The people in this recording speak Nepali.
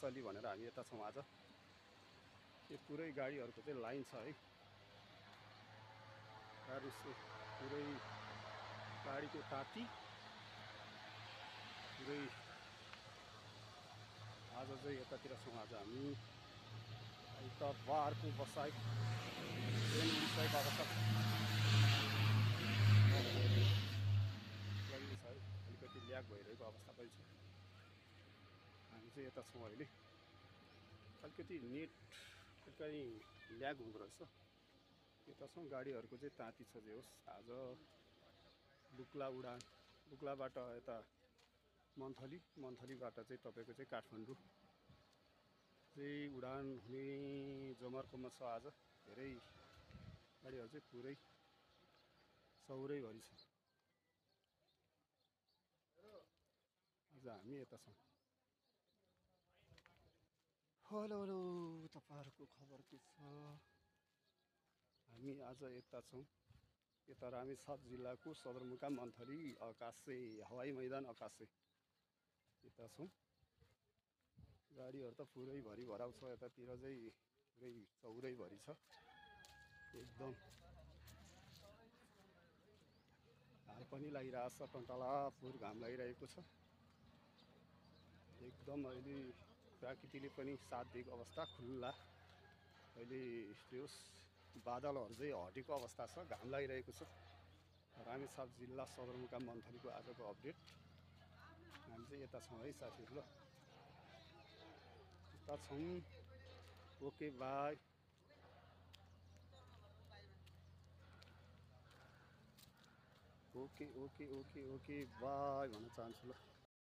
असली भनेर हामी यता छौँ आज। यो पुरै गाडीहरूको चाहिँ लाइन छ है। पुरै गाडीको ताती पुरै आज चाहिँ यतातिर छौँ। आज हामी आइतबारको बसाइ ट्रेन उडिसकेको अवस्था छ है। अलिकति ल्याग भइरहेको अवस्था पनि छ। हामी चाहिँ यता छौँ अहिले। अलिकति नेट कहीँ ल्याग हुँदो रहेछ। यता छौँ। गाडीहरूको चाहिँ ताती छ जे होस्। आज बुक्लाबाट यता मन्थलीबाट चाहिँ तपाईँको चाहिँ काठमाडौँ चाहिँ उडान हुने जमर्कोमा छ। आज धेरै गाडीहरू चाहिँ पुरै चौरैभरि छ। आज हामी यता छौँ। हेलो हेलो, तपाईँहरूको खबर के छ? हामी आज यता छौँ। यता रामेछाप जिल्लाको सदरमुकाम मन्थली अकाशे हवाई मैदान अकाशे यता छौँ। गाडीहरू त पुरै भरि भराउ छ। यतातिर चाहिँ पुरै चौरैभरि छ एकदम। घाम पनि लागिरहेको छ। टन्टलापुर घाम लागिरहेको छ एकदम। अहिले प्रकृतिले पनि साथ दिएको अवस्था खुल्ला। अहिले त्यो बादलहरू चाहिँ हटेको अवस्था छ। घाम लागिरहेको छ। रामेछाप जिल्ला सदरमुकाम मन्थलीको आजको अपडेट। हामी चाहिँ यता छौँ है साथीहरू। ल यता छौँ। Okay by. ओके बाई भन्न चाहन्छु ल।